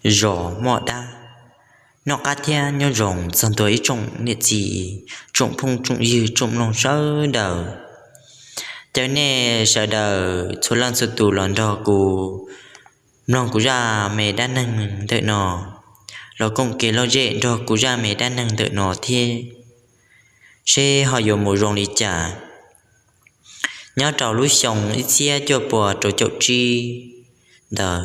zos Moj Dab. Noj qab thiab nyob zoo txog ntua ib tsoom niam txiv, tsoom phooj tsoom ywg, tsoom mloog sawv daws. Caw nej sawv daws txhua leej txhua tus los nrog kuv mloog kuv zaj me dab neeg ntawm no, los koom kev lom zem nrog kuv zaj me dab neeg ntawm no thiab, seb ho yuav mus zoo li cas. Nyob rau lub xyoo ib txhiab cuaj puas rau caum tsib ntawd,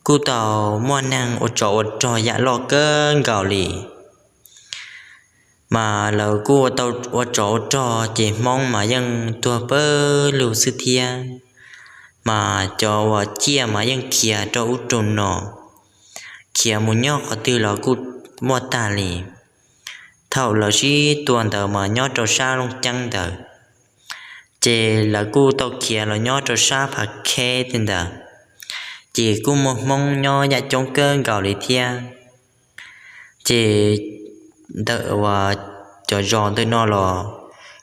kuj tau muaj neeg ua tsov ua rog yam loj kawg nkaus li. Mas lawv kuj ua tsov ua rog ces Hmoob mas yeej tuag pawg lug xwb thiab. Mas cov uas ciaj mas yeej khiav rau ub rau no, khiav mus nyob qhov twg los kuj muaj tag li. Thaum lawv sib tua ntawd mas nyob rau sab Looj Ceeb ntawd, ces lawv kuj tau khiav los nyob rau sab Phav Kheb tej ntawd, ces kuj muaj Hmoob nyob yam coob kawg nkaus li thiab. Ces ntawm uas cov zos ntawm no los,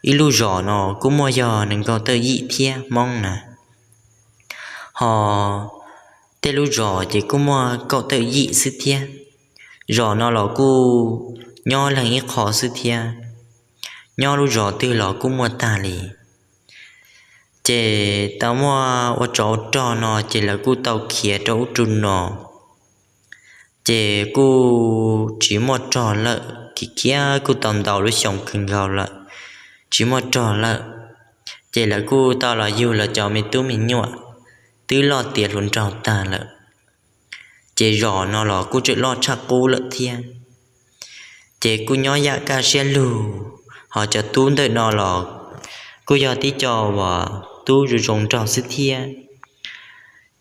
ib lub zos no kuj muaj yog nees nkaum tawm yim thiab Hmoob na. Ho tej lub zos ces kuj muaj kaum tawm yim xwb thiab. Zos no los kuj nyob leeg ib qho xwb thiab, nyob lub zos twg los kuj muaj tag li. Ces tau muaj ua tsov ua rog no ces lawv kuj tau khiav rau ub rau no, ces kuj tsis muaj rog lawm, khiav khiav kuj tau ntau lub xyoo kawg nkaus lawm, tsis muaj rog lawm. Ces lawv kuj tau los yug lawv cov me tub me nyuam twb loj tiav hluas nraug tag lawm. Ces zos no los kuj tseem loj tshaj qub lawm thiab. Ces kuj nyob yam kaj siab lug, ho cov tub ntawm no los kuj yog tib co uas tub zoo zoo nraug xwb thiab.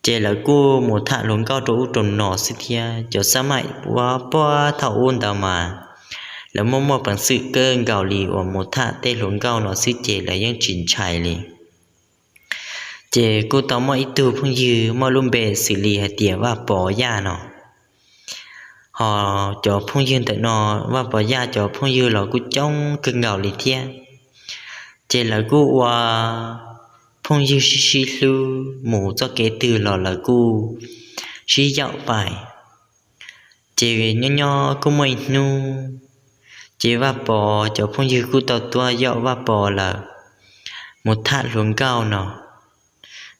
Ces lawv kuj mus tham hluas nkauj rau ub rau no xwb thiab. Cov xab maim uas puag thaum ub ntawd mas lawv muaj muaj peev xwm kawg nkaus li uas mus tham tej hluas nkauj no xwb ces lawv yeej tsis ntshai li. Ces kuj tau muaj ib tug phooj ywg muaj lub npe xws li hais tias Vaj Pov Yaj no. Ho cov phooj ywg ntawm no, Vaj Pov Yaj cov phooj ywg los kuj coob kawg nkaus li thiab. Ces lawv kuj ua phooj ywg sib sib hlub, mus txoj kev twg los lawv kuj sib yaum pais. Ces nyob nyob kuj muaj ib hnub, ces Vaj Pov cov phooj ywg kuj tau tuaj yaum Vaj Pov lawm mus tham hluas nkauj no,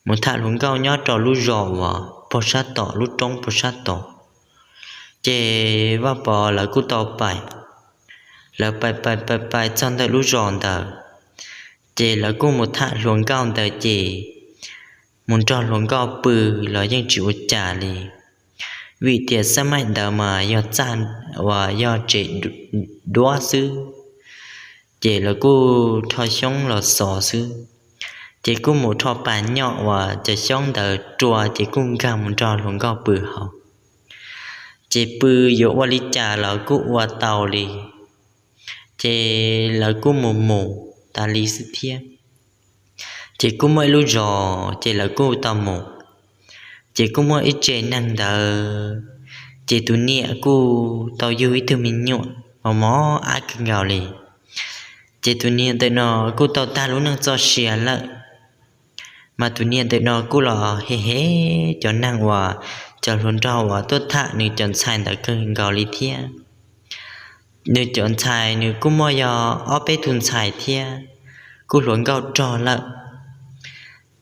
mus tham hluas nkauj nyob rau lub zos uas puag sab tom, lub roob puag sab tom. Ces Vaj Pov lawv kuj tau pais, lawv pais pais pais pais txog ntawm lub zos ntawd, ces lawv kuj mus tham hluas nkauj ntawd ces mus nrog hluas nkauj pw los yeej tsis ua cas li, vim tias xab maim ntawd mas yog txaj uas yog tsev duab xwb, ces lawv kuj rho xyoob los xov xwb. Ces kuj mus rho pas nyoj uas cov xyoob ntawd rua ces kuj nkag mus nrog hluas nkauj pw hauv. Ces pw yuav ua li cas los kuj ua tau li, ces lawv kuj mus mus tas li xwb thiab. Ces kuj muaj ib lub zos ces lawv kuj tau mus, ces kuj muaj ib tsev neeg ntawd, ces tus niam kuj tau yug ib tug me nyuam mos mos ab kawg nkaus li. Ces tus niam ntawm no kuj tau tag lub neej txoj sia lawm, mas tus niam ntawm no kuj los hem hem cov neeg uas cov hluas nraug uas tuaj tham nws cov ntxhais ntawd kawg nkaus li thiab. Nws cov ntxhais nws kuj muaj yog ob peb tug ntxhais thiab, kuj hluas nkauj rog lawm.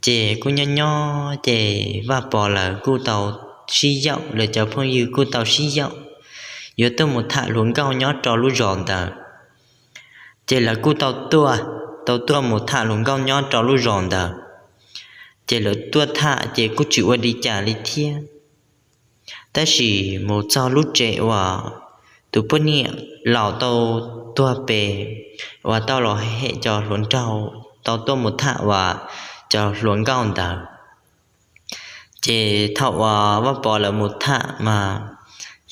Ces kuj nyob nyob ces Vaj Pov lawv kuj tau sib yaum, lawv cov phooj ywg kuj tau sib yaum yuav tuaj mus tham hluas nkauj nyob rau lub zos ntawd. Ces lawv kuj tau tuaj, tau tuaj mus tham hluas nkauj nyob rau lub zos ntawd. Ces lawv tuaj tham ces kuj tsis ua li cas li thiab. Tab sis mus txog lub tsev uas tus poj niam laus tau tuag pem uas tau los hem cov hluas nraug tau tuaj mus tham uas cov hluas nkauj ntawd. Ces thaum uas Vaj Pov lawv mus tham mas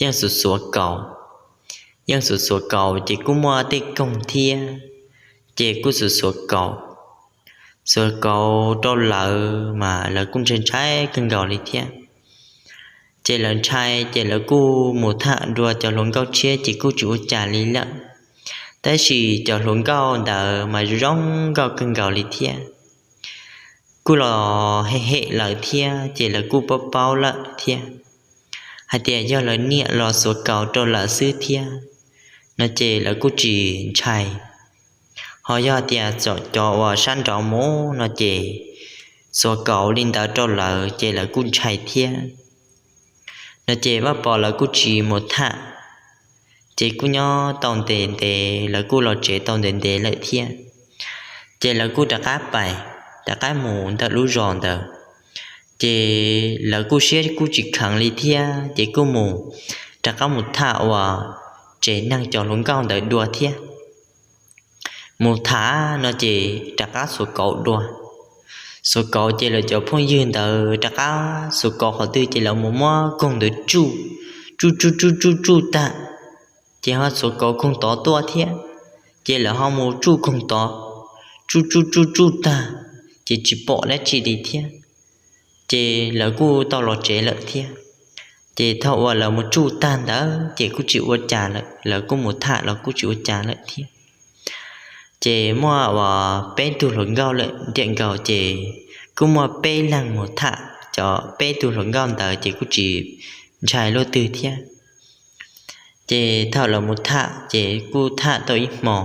yeej xuav xuav kaus, yeej xuav xuav kaus ces kuj muaj tej koog thiab, ces kuj xuav xuav kaus, xuav kaus rau lawv mas lawv kuj ntshai ntshai kawg nkaus li thiab. Ces lawv ntshai ces lawv kuj mus tham dua cov hluas nkauj tshiab ces kuj tsis ua cas li lawm. Tab sis cov hluas nkauj ntawd mas zoo nkauj kawg nkaus li thiab, kuj los hem hem lawv thiab ces lawv kuj paub paub lawm thiab. hais tias yog lawv niam los xuav kaus rau lawv xwb thiab no ces lawv kuj tsis ntshai. Ho yog tias txom cov uas sab nraud mus no ces xuav kaus li ntawd rau lawv ces lawv kuj ntshai thiab. No ces Vaj Pov lawv kuj tsis mus tham, ces kuj nyob tau ntev ntev, lawv kuj los tsev tau ntev ntev lawm thiab. Ces lawv kuj rov qab pais, rov qab mus ntawm lub zos ntawd. Ces lawv kuj siab kuj tsis kheev li thiab, ces kuj mus, rov qab mus tham uas tsev neeg cov hluas nkauj ntawd dua thiab. Mus tham no ces rov qab xuav kauv dua. Xuav kauv ces lawv cov phooj ywg ntawd rov qab xuav kauv qhov twg ces lawv mus muab koog ntawd tsuj, tsuj tsuj tsuj tsuj tsuj tag, ces ho xuav kauv koog tod tuaj thiab, ces lawv ho mus tsuj koog tod, tsuj tsuj tsuj tsuj tag, ces tsis pom dab tsi li thiab. Ces lawv kuj tau los tsev lawm thiab. Ces thaum uas lawv mus tsuj tag ntawd ces kuj tsis ua cas lawm, lawv kuj mus tham los kuj tsis ua cas lawm thiab. Ces muaj uas peb tug hluas nkauj lawm ntiam nkaus ces kuj muaj peb leeg mus tham, cov peb tug hluas nkauj ntawd ces kuj tsis ntshai luaj twg thiab. Ces thaum lawv mus tham ces kuj tham tau ib hmo,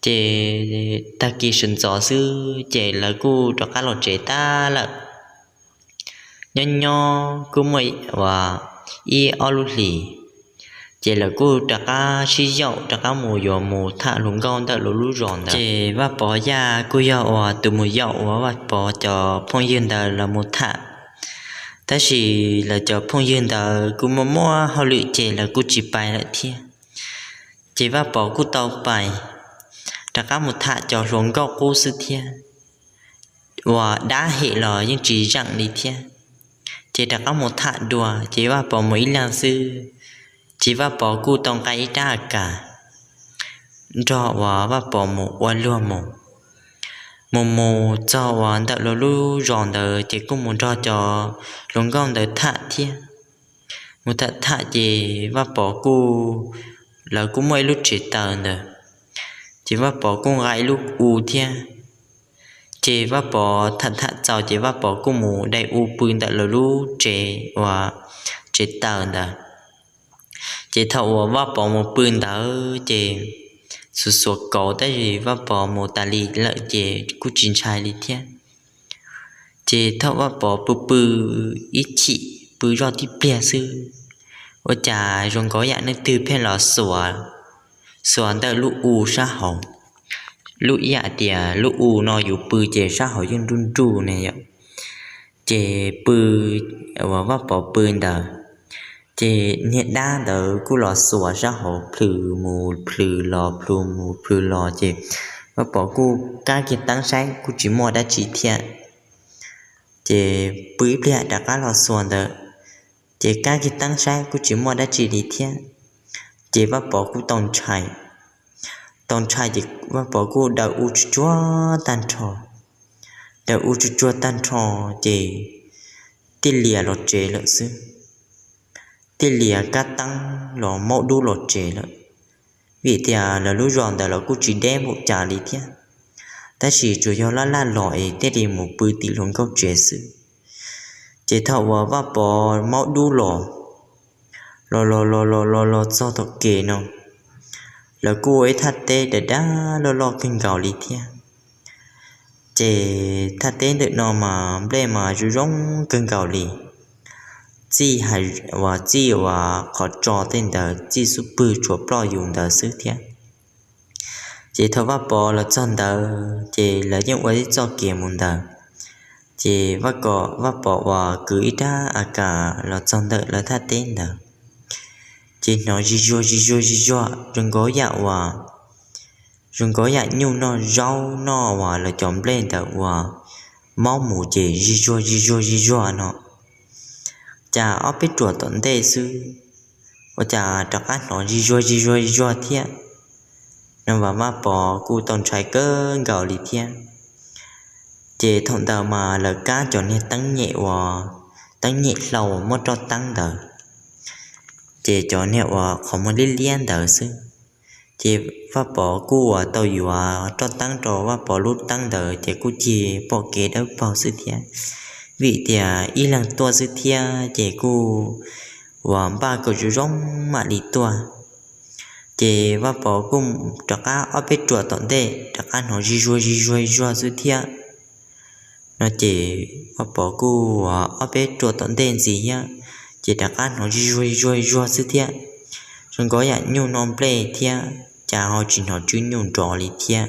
ces tag kis sawv ntxov xwb ces lawv kuj rov qab los tsev tag lawm. Nyob nyob kuj muaj uas ib ob lub hlis, ces lawv kuj rov qab sib yaum rov qab mus yuav mus tham hluas nkauj ntawm lawv lub zos ntawd. Ces Vaj Pov Yaj kuj yog uas tus mus yaum uas Vaj Pov cov phooj ywg ntawd los mus tham, tab sis lawv cov phooj ywg ntawd kuj muaj muaj hauj lwm ces lawv kuj tsis pais lawm thiab. Ces Vaj Pov kuj tau pais rov qab mus tham cov hluas nkauj qub xwb thiab, uas dab hem los yeej tsis zeem li thiab. Ces rov qab mus tham dua ces Vaj Pov mus ib leeg xwb, ces Vaj Pov kuj tau nqa ib rab a kas nrog uas Vaj Pov mus ua luag mus. Mus mus txog uas ntawm lawv lub zos ntawd ces kuj mus nrog cov hluas nkauj ntawd tham thiab. Mus tham tham ces Vaj Pov kuj, lawv kuj muaj ib lub tsev taws ntawd, ces Vaj Pov kuj nqa ib lub u thiab. Ces Vaj Pov tham tham txaus ces Vaj Pov kuj mus dai u pw ntawm lawv lub tsev uas tsev taws ntawd. Ces thaum uas Vaj Pov mus pw ntawd ces xuav xuav kauv tab sis Vaj Pov mus tas li lawm ces kuj tsis ntshai li thiab. Ces thaum Vaj Pov pw pw ib chim pw zoj tib pliag xwb, ua cas zoo nkaus yam leej twg pheej los xuas, xuas ntawm lub u sab hauv. Lub ib yam tias lub u no yus pw ces sab hauv yeej nruj nruj ne yom. Ces pw, uas Vaj Pov pw ntawd, ces niag dab ntawd kuj los xuas sab hauv plhws mus plhws los plhws mus plhws los ces Vaj Pov kuj kab kiag teeb saib kuj tsis muaj dab tsi thiab. Ces pw ib pliag rov qab los xuas ntawd, ces kab kiag teeb saib kuj tsis muaj dab tsi li thiab. Ces Vaj Pov kuj tau ntshai, tau ntshai ces Vaj Pov kuj daws u tsuag tsuag tag nrho, daws u tsuag tsuag tag nrho ces tij lias los tsev lawm xwb. Tij lias kab teeb los maub dub los tsev lawm, vim tias lawv lub zos ntawd los kuj tsis deb npaum cas li thiab, tab sis tsuas yog laj laj los es thiaj li mus pw tim hluas nkauj tsev xwb. Ces thaum uas Vaj Pov maub dub los, los los los los los los txog tom kev no, lawv kuj ua ib thaj teb dav dav loj loj kawg nkaus li thiab. Ces thaj teb ntawm no mas nplej mas zoo zoo kawg nkaus li, txij, uas txij uas qhov tso tej ntawd txij xub pwg tshuav ploj yus ntawd xwb thiab. Ces thaum Vaj Pov los txog ntawd ces lawv yeej ua ib txoj kev mus ntawd. Ces Vaj Pov uas kwv ib rab a kas los txog ntawm lawv thaj teb ntawd, ces hnov zig zuag zig zuag zig zuag zoo nkaus yam uas, zoo nkaus yam nyuj noj zaub noj uas lawv cov nplej ntawd uas maub mus ces zig zuag zig zuag zig zuag no. Cas ob peb ruam tom ntej xwb, ua cas rov qab hnov zig zuag zig zuag zig zuag thiab no. Vaj Pov kuj tau ntshai kawg nkaus li thiab. Ces thaum ntawd mas lawv kab cov niag teeb nyem uas, teeb nyem hlau uas muab roj teeb ntawd, ces cov niag uas qhov muag liab liab ntawd xwb. Ces Vaj Pov kuj uas tau yuav roj teeb rau Vaj Pov lub teeb ntawd ces kuj cig pom kev dawb paug xwb thiab, vim tias ib leeg tuaj xwb thiab ces kuj uas npaj kom zoo zoo mam li tuaj. Ces Vaj Pov kuj rov qab ob peb ruam tom ntej rov qab hnov zig zuag zig zuag zig zuag xwb thiab. No ces Vaj Pov kuj ob peb ruam tom ntej ntxiv thiab, ces rov qab hnov zig zuag zig zuag zig zuag xwb thiab. Zoo nkaus yam nyuj noj nplej thiab, cas ho tsis hnov tswb nyuj nrov li thiab.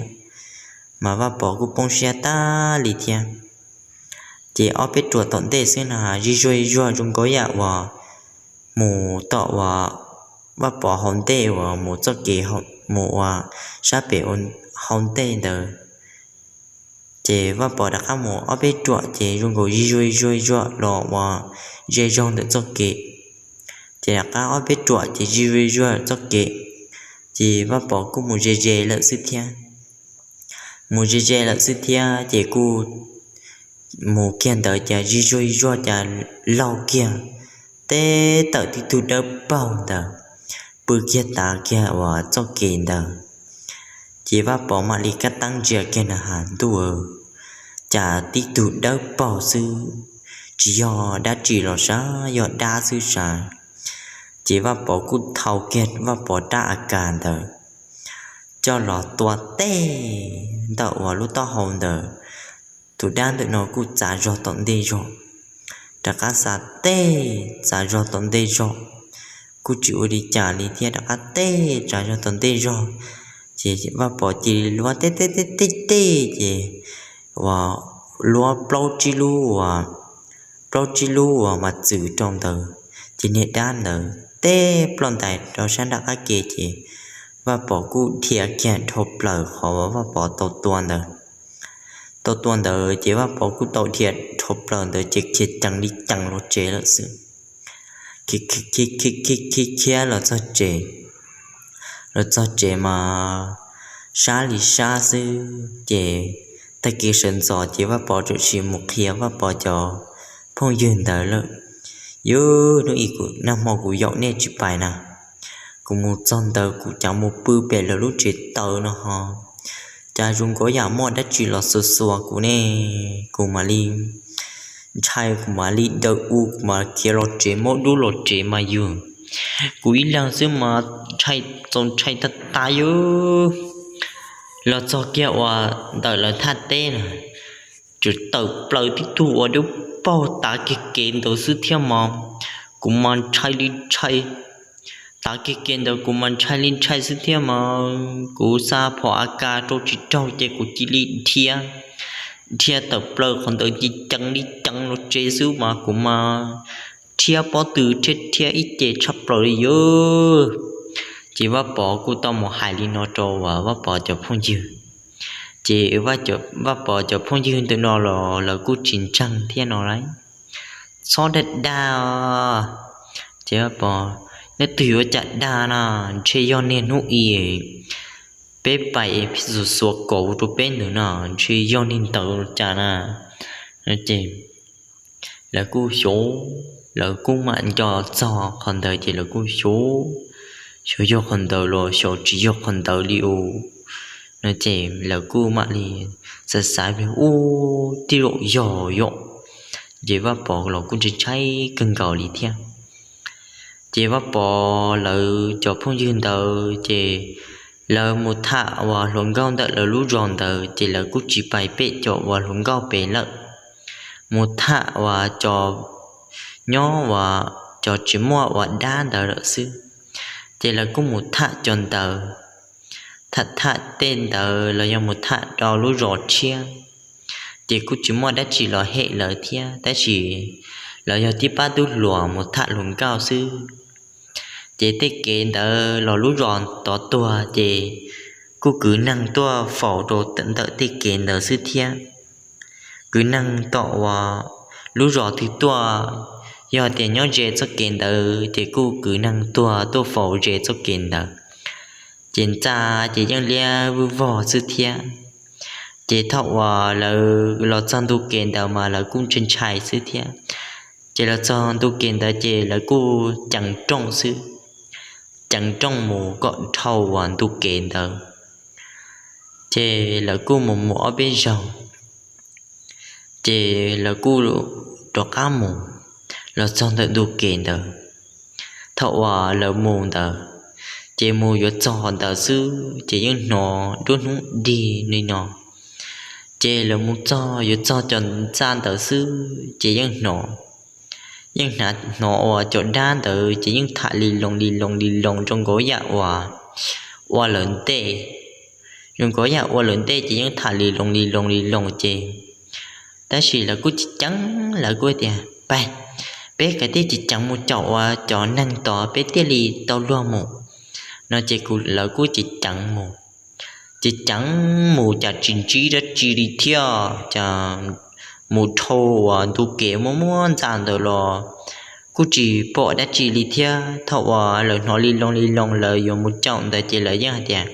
Mas Vaj Pov kuj poob siab tag li thiab. Ces ob peb ruam tom ntej xwb na, zig zuag zig zuag zoo nkaus yam uas mus tom uas Vaj Pov hauv ntej uas mus txoj kev mus ua sab pem hauv ntej ntawd. Ces Vaj Pov rov qab mus ob peb ruam ces zoo nkaus zig zuag zig zuag los uas ze zog ntawm txoj kev. Ces rov qab ob peb ruam ces zig zuag zig zuag txoj kev, ces Vaj Pov kuj mus ze ze lawm xwb thiab. Mus ze ze lawm xwb thiab ces kuj mus kiag ntawd ces zig zuag zig zuag ces laug kiag, teb tawm tib tug dawb paug ntawd pw kiag tav kiag uas txoj kev ntawd. Ces Vaj Pov mam li kab teeb ntsia kiag na has ntuj, cas tib tug dawb paug xwb, tsis yog dab tsi los sav, yog dab xwb sav. Ces Vaj Pov kuj thau kiag Vaj Pov rab a kas ntawd coj los tua teg ntawm uas lub taub hau ntawd. Tus dab ntawm no kuj txav zog tom ntej zog, rov qab xa teg txav zog tom ntej zog, kuj tsis ua li cas li thiab, rov qab teg txav zog tom ntej zog. Ces Vaj Pov cia li luab teg teg teg teg teg ces uas luab plaub tsib lub uas plaub tsib lub uas mas txwm rau ntawd, ces niag dab ntawd teb ploj ntais rau sab nram qab ke ces Vaj Pov kuj dhia kiag dhau plaws qhov uas Vaj Pov tau tua ntawd. Tau tua ntawd ces Vaj Pov kuj tau dhia dhau plaws ntawd ces khiav cees li cees los tsev lawm xwb. Khiav khiav khiav khiav khiav los txog tsev, los txog tsev mas sab li sab xwb ces tag kis sawv ntxov ces Vaj Pov txawm sim mus qhia Vaj Pov cov phooj ywg ntawd lawm. Yus hnub ib kuv nag hmo kuv yaum nej tsis pais na, kuv mus txog ntawd kuv cas mus pw pem lawv lub tsev taws no ho, cas zoo nkaus yam muaj dab tsi los xuas xuas kuv ne, kuv mam li ntshai, kuv mam li daws u, kuv mam khiav los tsev, muab dub los tsev mas yus, kuv ib leeg xwb mas ntshai, txaus ntshai tag tag yus. Los txog kiag uas ntawm lawv thaj teb na, tsuas tawm plaws tib tug uas dub paug tav kiag kev ntawd xwb thiab mas, kuv mas ntshai li ntshai. Tav kiag kev ntawd kuv mas ntshai li ntshai xwb thiab mas, kuv xa phom a kas rau tsis raug ces kuv cia li dhia, dhia tawm plaws qhov ntawd ces cees li cees los tsev xwb mas kuv mas rhiab pob tw rhiab rhiab ib ce tshaj plaws li yus. Ces Vaj Pov kuj tau mus hais li no rau Vaj Pov cov phooj ywg. Ces Vaj Pov cov phooj ywg ntawm no los lawv kuj tsis ntseeg thiab no lauj. Txhob dag dag os. Ces Vaj Pov, neb twb yuav cas dag na, ntshe yog niag hnub i peb pais es xuas xuas kauv rau peb ntawd no, ntshe yog niag ntawd cas na. Ces lawv kuj xyov, lawv kuj mam nco txog qhov ntawd ces lawv kuj xyov, xyov yog qhov ntawd los xyov tsis yog qhov ntawd li os. No ces lawv kuj mam li xav xav ua, ub, tij laum yog yom. Ces Vaj Pov los kuj ntshai ntshai kawg nkaus li thiab. Ces Vaj Pov lawv cov phooj ywg ntawd ces lawv mus tham uas hluas nkauj ntawm lawv lub zos ntawd ces lawv kuj tsis pais pem cov uas hluas nkauj pem lawm, mus tham uas cov nyob uas cov tsis muaj uas dab ntawd lawm xwb. Ces lawv kuj mus tham cov ntawd, tham tham tej ntawd los yog mus tham rau lub zos tshiab, ces kuj tsis muaj dab tsi los hem lawv thiab, tab sis lawv yog tib pab tub hluas mus tham hluas nkauj xwb. Ces tej kev ntawd los lub zos tod tuag ces kuj kwv neeg tuaj faus rau ntawm tej kev ntawd xwb thiab. Kwv neeg tom uas lub zos twg tuaj, yog tias nyob ze txoj kev ntawd ces kuj kwv neeg tuag tuaj faus ze txoj kev ntawd. Ces ntxa ces yeej liab vwj vog xwb thiab. Ces thaum uas lawv los txog ntu kev ntawd mas lawv kuj ntshai ntshai xwb thiab. Ces los txog ntu kev ntawd ces lawv kuj ceev rooj xwb, ceev rooj mus kom dhau uas ntu kev ntawd. Ces lawv kuj mus mus ob peb zaug, ces lawv kuj rov qab mus los txog ntawm ntu kev ntawd. Thaum uas lawv mus ntawd, ces mus yuav txog ntawd xwb ces yeej hnov nruab hnub dig li no. Ces lawv mus txog yuav txog cov ntxa ntawd xwb ces yeej hnov, yeej hnov uas cov dab ntawd ces yeej tham li loo li loo li loo zoo nkaus yam uas ua lawv ntej, zoo nkaus yam ua lawv ntej ces yeej tham li loo li loo li loo ces, tab sis lawv kuj tsis ceev, lawv kuj tias, Pab, peb kav tsij tsis ceev mus caum uas cov neeg tod peb thiaj li tau luag mus, no ces lawv kuj tsis ceev mus. Tsis ceev mus cas tsis ntsib dab tsi li thiab, cas mus dhau uas ntu kev muaj muaj ntxa ntawd los kuj tsis pom dab tsi li thiab. Thaum uas lawv hnov li loo li loo lawv yuav mus caum ntawd ces lawv yeej hais tias,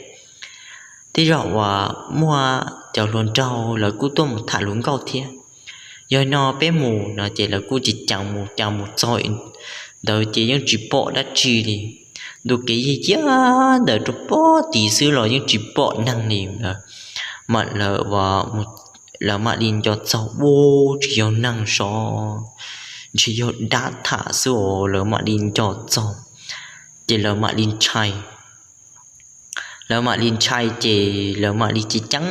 Tej zaum uas muaj cov hluas nraug lawv kuj tuaj mus tham hluas nkauj thiab. Yog no peb mus, no ces lawv kuj tsis ceev mus, cas mus txog ntawd ces yeej tsis pom dab tsi li. Ntu kev yig ciab ntawd rau pob tid xwb los yeej tsis pom neeg li lawm. Mas lawv mam li nco txog, Ub, tsis yog neeg sov, ntshe yog dab tham xwb os. Lawv mam li nco txog, ces lawv mam li ntshai. Lawv mam li ntshai ces lawv mam li tsis ceev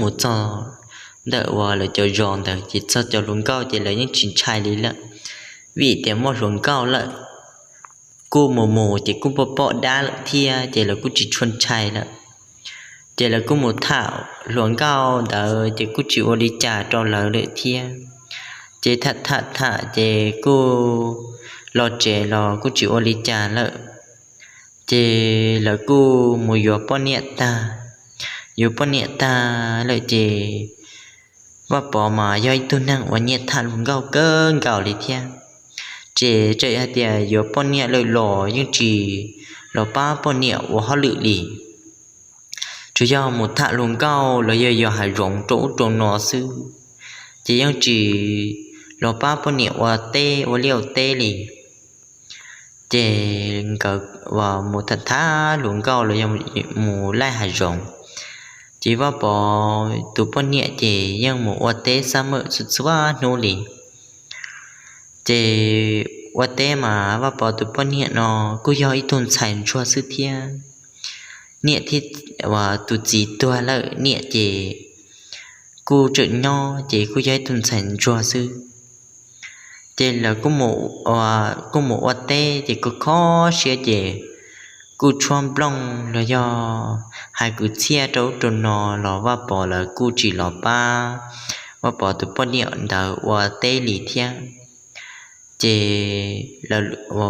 mus txog ntawm uas lawv cov zos ntawd ces txog cov hluas nkauj ces lawv yeej tsis ntshai li lawm, vim tias muaj hluas nkauj lawm. Kuj mus mus ces kuj pom pom dab lawm thiab ces lawv kuj tsis tshua ntshai lawm. Ces lawv kuj mus tham hluas nkauj ntawd ces kuj tsis ua li cas rau lawv lawm thiab. Ces tham tham tham ces kuj los tsev los kuj tsis ua li cas lawm. Ces lawv kuj mus yuav poj niam tag. Yuav poj niam tag lawm ces Vaj Pov mas yog ib tug neeg uas nyiam tham hluas nkauj kawg nkaus li thiab. Ces txawm hais tias yuav poj niam lawm los yeej tsis los pab poj niam ua hauj lwm li, tsuas yog mus tham hluas nkauj los yog yos hav zoov rau ub rau no xwb, ces yeej tsis los pab poj niam ua teb ua liaj ua teb li. Ces nkawd mus tham tham hluas nkauj los yog mus laij hav zoov, ces Vaj Pov tus poj niam ces yeej mus ua teb xab mawm txhua txhua hnub li. Ces ua teb mas Vaj Pov tus poj niam no kuj yog ib tug ntxhais ntsuag xwb thiab. Niam thiab tus txiv tuag lawm, niam ces kuj tseem nyob ces kuj yog ib tug ntxhais ntsuag xwb. Ces lawv kuj mus ua teb ces kuj kho siab ces kuj tshuab nplooj los yog hais kwv txhiaj rau ub rau no los Vaj Pov lawv kuj tsis los pab Vaj Pov tus poj niam ntawd ua teb li thiab. Ces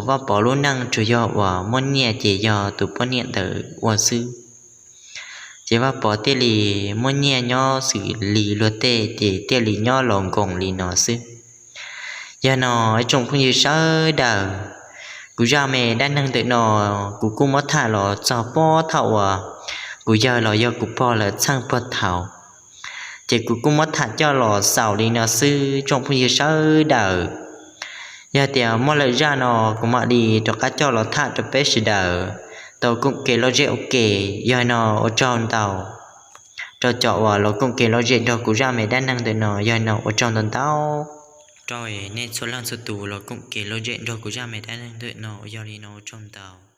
Vaj Pov lub neej tsuas yog uas muaj nyiaj ces yog tus poj niam ntawd ua xwb. Ces Vaj Pov thiaj li muaj nyiaj nyob xws li luag tej ces thiaj li nyob los nkoos li no xwb. Yog no ib tsoom phooj ywg sawv daws, kuv zaj me dab neeg ntawm no kuv kuj muab tham los txog puag thaum uas kuv yawg los yog kuv pog lawv txheej puag thaum, ces kuv kuj muab tham coj los xaus li no xwb tsoom phooj ywg sawv daws. Yog tias muaj lwm zaj no kuv mam li rov qab coj los tham rau peb sawv daws tau koom kev lom zem ua ke. Yog no ua tsaug ntau rau cov uas los koom kev lom zem nrog kuv zaj me dab neeg ntawm no, yog no ua tsaug ntau ntau rau nej txhua leej txhua tus los koom kev lom zem nrog kuv zaj me dab neeg ntawm no, yog li no ua tsaug ntau.